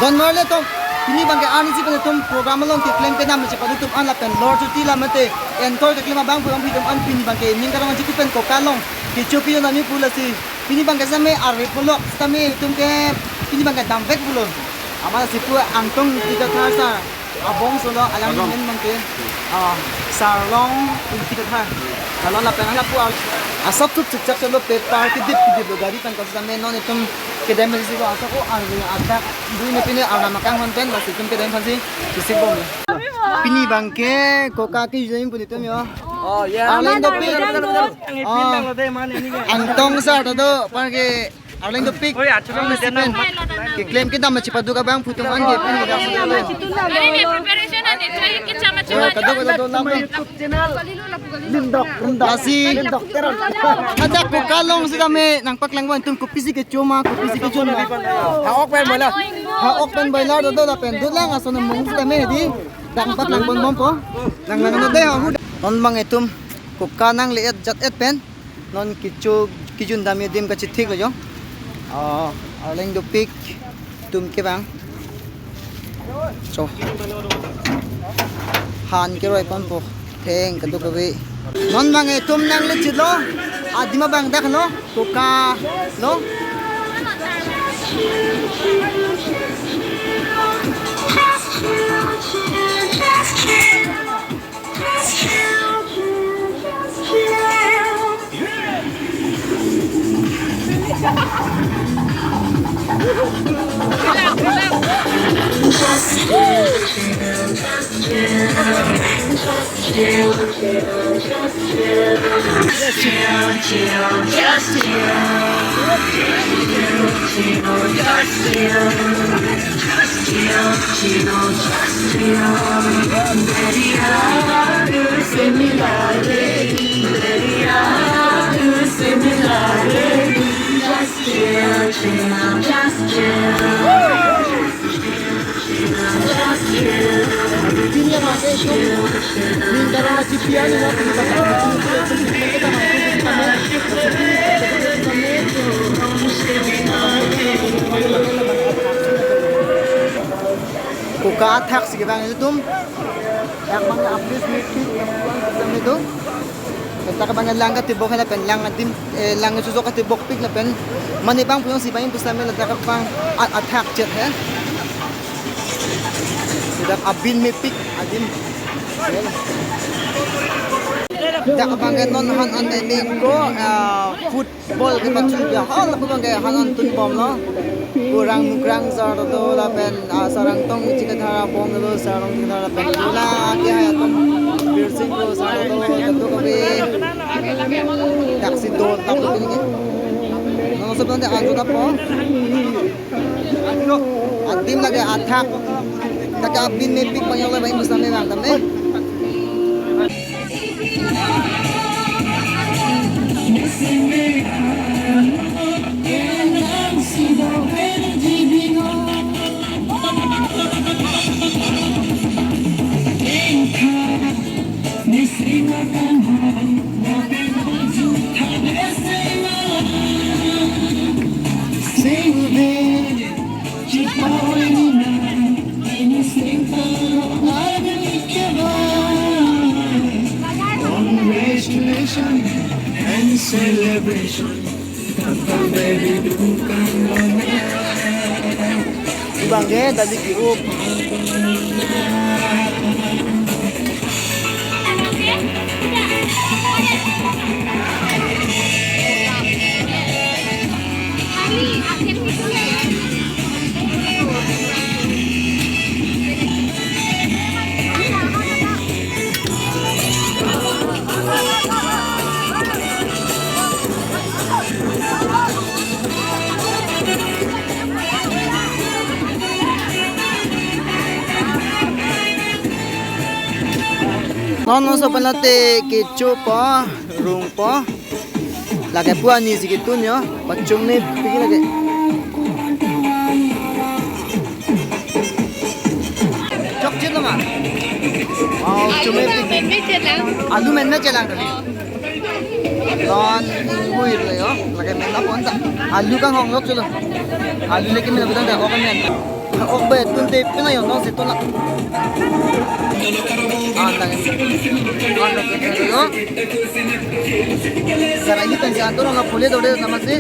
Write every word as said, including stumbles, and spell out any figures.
Don marli atum, pini abangke arnisi pen itum program along keklem kedam chepaduk atum an lapen lorchuti la mate anchor keklem abangphu abangphi atum an pini abangke ning karong aji pen koka along kecho kejun ami pu lasi pini abangke same arve pulo sitame itum ke pini abangke damvek pulo. Amat lasi pu Angtong Ingti Kathar sar abongso lo, alangli Abong. Amen abangke, ah, Sarlong Ingti Kathar. Kalau lapen ala pu al-, asap tup chikchak chalo, pepar kedip kedip lo, gari pen kosita me non itum kedam lisi lo, asap ko arve adak dui ne pini arnam akanghon pen lasi itum kedam aphansi chisik bom. Pini abangke koka kejun pu itum yo. Oh, ya. Arleng dopik. Yang ipin Oh. Yang lo deh, mana ini kan? Angtong sar ta do, abangke arleng dopik. Oh, ya, cuma Arleng dia dopik. Keklem kedam chepaduk abangphu atum an ke pini dak sudah lo. Ini preparation an itu yang kita macam Oh, kadok kadok do lam. Lindok, lindok. Lasi. Lindok, terang. Ada koka along sitame nangpaklang bom itum kopisi kecho ma, kopisi kecho ma. Ha-ok pen boiler. Ha-ok pen boiler do do lapen dut lang ason mung sitame di. Nangpaklang bom bom po. Nang nang no dei ha hu. Non abang itum koka nangle-et jat-et pen non kecho kejun dam adim kachethik lo jo. Ah, arleng dopik atum ke abang. Cho. Han keroi ponpo. Theng kadokave. Non abang itum nangle chit lo. Adim abang dak lo. Koka lo. Koka athak si kevang itum. Yang abang update meeting yang abang kita itu. Kita kevang lang katibok hela pen lang adim, eh, lang susok katibokpik lapen. Mane abangphu si abang pusitame ladak abang at-, athak chet he. Tidak abin mepik adim. Dak abangke non han an mepik ko, ah, food ball kepachu ya, ha, lapu abangke han an tun bom lo. Kurang mukrang sar do lapen, ah, Sarangtong Ingti Kathar abong do, Sarlong Ingti Kathar lapen. Kula ke hai atum Birsing ko sar do, kadokave. Daksi do, lapu ini. Nang sebelum dia anju tapo. Adim lake athak. Lake abin mepik pangyok le abang pusitame vang tame. Congratulations and celebration. Abangke dali ki-up. Non non so pala te kecho po, rung po. Lake pu ani si ketun yo, pachung ne pik lake. Chokchit lo ma? Wow, chome pik. Alu menme chelang. Alu menme chelang tadi. Non ingui lo yo, lake men la pon ta. Alu kanghong lok cholo. Alu lake men la pon ta, oke men. Ok, be, tunte pina yon, non si tun la. Ah, tang. Ah, tang. Yo. Sara hi tang si anto na pule dode nama si.